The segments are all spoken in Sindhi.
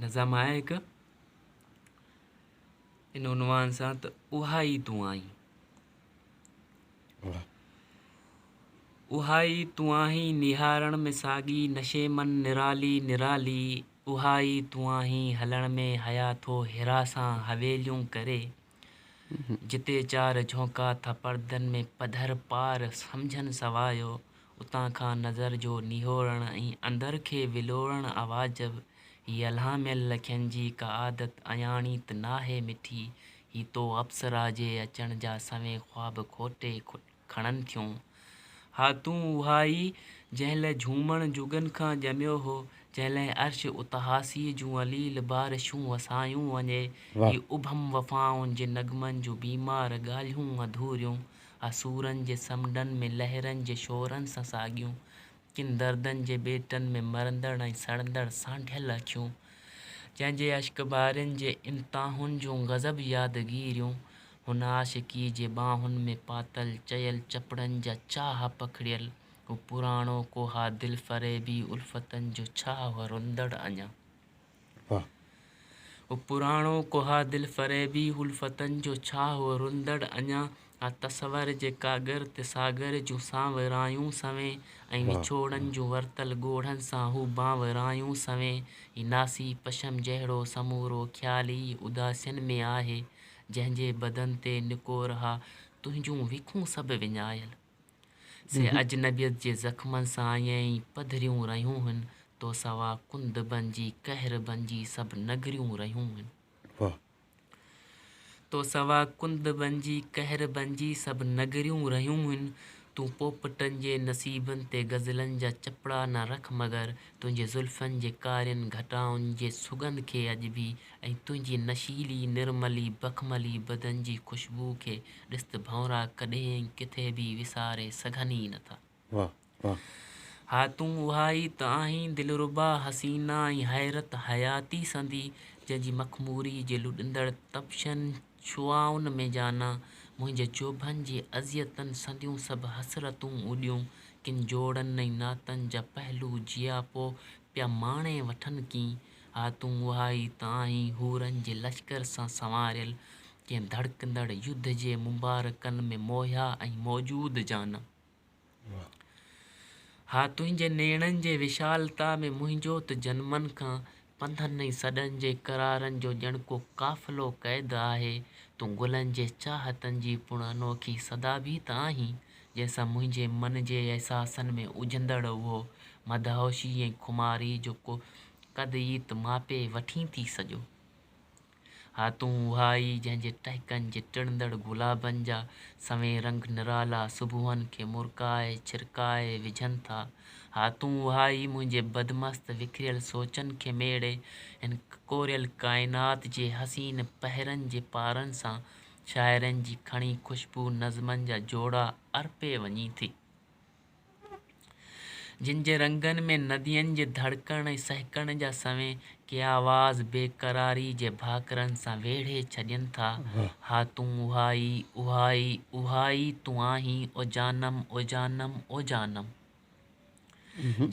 نظم آهي هڪ ان عنوان سان ته اها ئي تون آهين. اها ئي تون آهين نهارڻ ۾ ساڳي نشيمن نرالي نرالي اها ئي تون آهين هلڻ ۾ حيا ٿو هراسان حويليون ڪري جتي چار جهونڪا ٿا پردن ۾ پڌر پار سمجهن سوايو اتان کان نظر جو نهوڙڻ ۽ اندر کي ولوڙڻ اواجب، هي الهاميل لکين جي ڪا عادت اياڻي ته ناهي مٺي، هي تو اپسرا جي اچڻ جا سوين خواب کوٽي کڻن ٿيون. ها تون اها ئي، جنهن لئه جهومڻ جڳن کان ڄميو هو، جنهن لئه عرش اتهاسيء جون عليل بارشون وسايون وڃي، هي ابهم وفائن جي نغمن جون بيمار ڳالهيون اڌوريون، آ سورن جي سمنڊن ۾ لهرن جي شورن سان ساڳيون، ڪن دردن جي ٻيٽن ۾ مرندڙ ۽ سڙندڙ سانڍيل اکيون، جنهن جي اشڪبارين جي انتهائن جون غضب يادگيريون، هن عاشقي جي ٻانهن ۾ پاتل چيل چپڙن جا چاهه پکڙيل، هو پراڻو ڪوها دلفريبي الفتن جو ڇاهه رندڙ اڃا. هو پراڻو ڪوها دلفريبي الفتن جو ڇا هو رلندڙ اڃا آ تصور جي ڪاڳر تي ساگر جون سانورايون سوين ۽ وڇوڙن جون ورتل ڳوڙهن سان هو بانورايون سوين هي ناسي پشم جهڙو سمورو خيال ئي اداسين ۾ آهي جنهن جي بدن تي نڪور ها تنهنجون وکون سڀ وڃايل. سي اجنبيت جي زخمن سان ائين ئي پڌريون رهيون هن، تو سوا ڪنڌ بنجي، قهر بنجي سڀ نگريون رهيون هن. تو سوا ڪنڌ بنجي، قهر بنجي سڀ نگريون رهيون هن. تون پوپٽن جي نصيبن تي غزلن جا چپڙا نه رک مگر تنهنجي زلفن جي ڪارين گهٽائن جي سڳنڌ کي اڄ به ۽ تنهنجي نشيلي نرملي بخملي بدن جي خوشبوء کي ڏس ته ڀؤنرا ڪڏهن ۽ ڪٿي به وساري سگهن ئي نٿا. واه واه. ها تون اها ئي ته آهين دلربا، حسينا ۽ حيرت حياتي سندي، جنهن جي مخموري جي لڏندڙ تپشن شعاعن ۾ جانا، منهنجي جوڀن جي اذيتن سنديون سڀ حسرتون اڏيون، ڪن جوڙن ۽ ناتن جا پهلو جياپو پيا ماڻي وٺن ڪين. ها تون اها ئي ته آهين حورن جي لشڪر سان سنواريل، ڪنهن ڌڙڪندڙ يڌ جي مبارڪن ۾ موهيا ۽ موجود جانم. ها تنهنجي نيڻن جي وشالتا ۾ منهنجو ته جنمن کان پنڌن ۽ سڏن جي قرارن جو ڄڻ ڪو قافلو قيد آهي. تون گلن جي چاهتن جي پڻ انوکي صدا به ته آهين، جنهن سان منهنجي من جي احساسن ۾ اجهندڙ اهو مدهوشي ۽ خماري جو ڪو قد ئي ته ماپي وٺين ٿي سڄو. ها تون اها ئي جنهن جي ٽهڪن جي ٽڙندڙ گلابن جا سوين رنگ نرالا صبحن کي مرڪائي ڇرڪائي وجهن ٿا. ها تون اها ئي منهنجي بدمست وکريل سوچن کي ميڙي هن ڪڪوريل ڪائنات جي حسين پهرن جي پارن سان شاعرن جي کڻي خوشبو نظمن جا جوڙا ارپي وڃين ٿي. جن جي رنگن ۾ ندين جي ڌڙڪڻ ۽ سهڪڻ جا سوين ڪي آواز بي قراري جي ڀاڪرن سان ويڙهي ڇڏين ٿا. ها تون اها ئي، اها ئي، اها ئي تون آهين او جانم، او جانم، او جانم.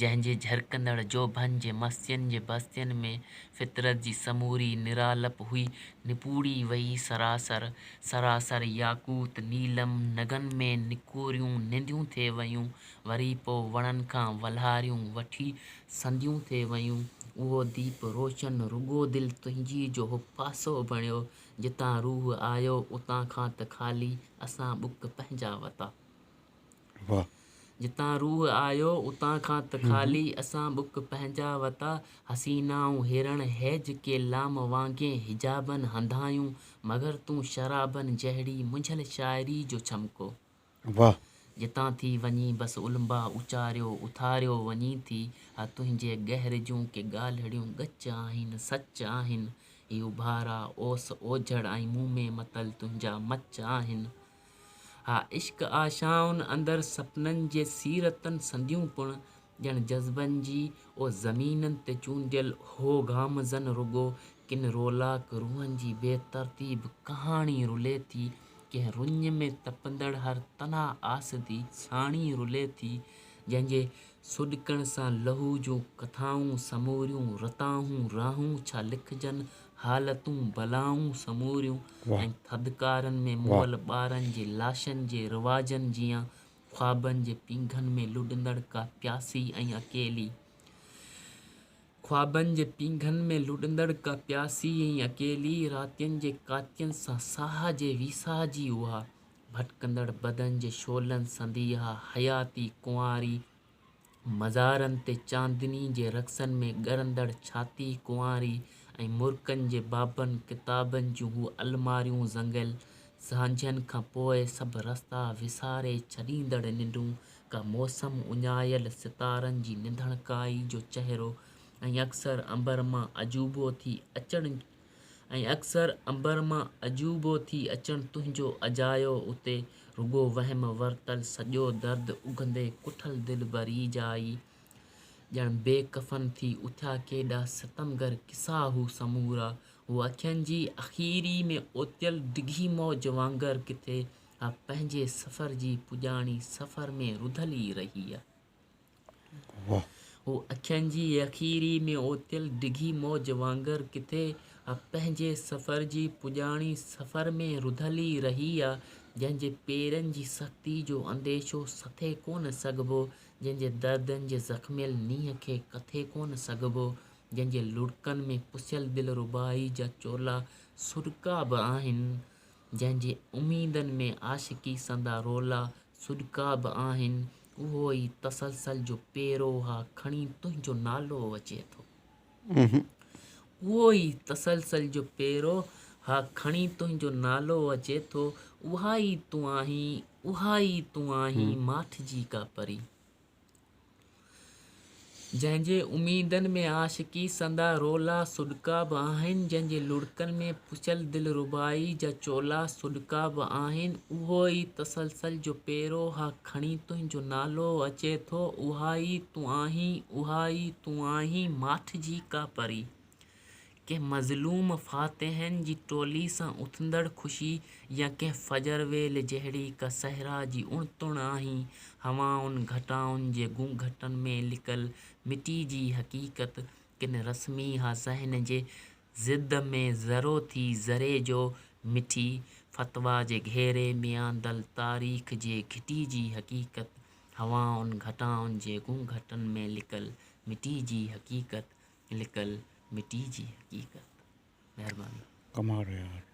جنهن جي جهرڪندڙ جوڀن جي مستين جي بستين ۾ فطرت جي سموري نرالپ هئي نپوڙي وئي سراسر سراسر ياقوت نيلم نگن ۾ نڪوريون ننديون ٿي ويون وري پوء وڻن کان ولهاريون وٺي سنديون ٿي ويون اهو ديپ روشن رڳو دل تنهنجي جو هو پاسو بڻيو جتان روح آيو اتان کان ته خالي اسان ٻڪ پنهنجا وتا. جتان روح آيو اتان کان ته خالي اسان ٻڪ پنهنجا وتا. حسينائون هرڻ هيج ڪي لام وانگين حجابن هنڌايون مگر تون شرابن جهڙي منجهيل شاعري جو ڇمڪو. جتان ٿي وڃين بس النبا اچاريو اٿاريو وڃين ٿي. ها تنهنجي ڳهر جون ڪي ڳالهڙيون ڳچ آهن سچ آهن. هي اڀارا اوس اوجهڙ ۽ مون ۾ متل تنهنجا مچ آهن. ها عشق آشائن اندر سپنن جي سيرتن سنديون پڻ ڄڻ جذبن جي او زمينن تي چونڊيل هو گامزن رڳو ڪن رولاڪ روحن جي بي ترتيب ڪهاڻي رلي ٿي ڪنهن رڃ ۾ تپندڙ هر تنها آس the ساڻي رلي ٿي جنهن جي سڏڪڻ سان لهو جون ڪٿائون سموريون رتاهون راهون ڇا لکجن حالتون بلائون سموريون ۽ ٿڌڪارن ۾ مئل ٻارن جي لاشن جي رواجن جيان خوابن جي پينگهن ۾ لڏندڙ ڪا پياسي ۽ اڪيلي خوابن جي پينگهن ۾ لڏندڙ ڪا پياسي ۽ اڪيلي راتين جي ڪاتين سان ساهه جي ويساهه جي اها ڀٽڪندڙ بدن جي شعلن سندي اها حياتي ڪنواري مزارن تي چاندني جي رقصن ۾ ڳرندڙ ڇاتي ڪنواري ۽ مرڪن جي بابن ڪتابن جون هو الماريون زنگيل سانجهين کان پوء سڀ رستا وساري ڇڏيندڙ ننڊون ڪا موسم اڃايل ستارن جي نڌڻڪائي جو چهرو ۽ اڪثر امبر مان عجوبو ٿي اچڻ ۽ اڪثر امبر مان عجوبو ٿي اچڻ تنهنجو اجايو اتي رڳو وهم ورتل سڄو درد اگهندي ڪٺل دلبري جا ئي ڄڻ بي ڪفن ٿي اٿيا ڪيڏا ستمگر قصا هو سمورا هو اکين جي اخيري ۾ اوتيل ڊگهي موج وانگر ڪٿي ها پنهنجي سفر جي پڄاڻي سفر ۾ رڌل ئي رهي آ. هو اکين جي اخيري ۾ اوتيل ڊگهي موج وانگر ڪٿي آ پنهنجي سفر جي پڄاڻي سفر ۾ رڌل ئي رهي آ جنهن جي پيرن جي سختي جو انديشو سٿي ڪونه سگهبو جنهن جي دردن جي زخميل نينهن کي ڪٿي ڪونه سگهبو جنهن جي لڙڪن ۾ پسيل دلربائي جا چولا سڏڪا به آهن جنهن جي اميدن ۾ عاشقي سندا رولا سڏڪا به آهن، اهو ئي تسلسل جو پيرو ها کڻي تنهنجو نالو اچي ٿو. اهو ئي تسلسل جو پيرو ها کڻي تنهنجو نالو اچي ٿو، اها ئي تون آهين، اها ئي تون آهين ماٺ جي ڪا پري. جنهن جي اميدن ۾ عاشقي سندا رولا سڏڪا به آهن، جنهن جي لڙڪن ۾ پسيل دلربائي جا چولا سڏڪا به آهن، اهو ئي تسلسل جو پيرو ها کڻي تنهنجو نالو اچي ٿو، اها ئي تون آهين، اها ئي تون آهين ماٺ جي ڪا پري. ڪنهن مظلوم فاتحن جي ٽولي سان اٿندڙ خوشي يا ڪنهن فجر ويل جهڙي ڪا صحرا جي اڻ تڻ آهين، هوائن گهٽائن جي گونگهٽن ۾ لڪل مٽي جي حقيقت، ڪن رسمي ها ذهن جي ضد ۾ ذرو ٿي ذري جو مٺي، فتويٰ جي گهيري ۾ آندل تاريخ جي گهٽي جي حقيقت، هوائن گهٽائن جي گونگهٽن ۾ لڪل مٽي جي حقيقت، لڪل مٽي جي حقيقت. مهرباني. ڪمال يار.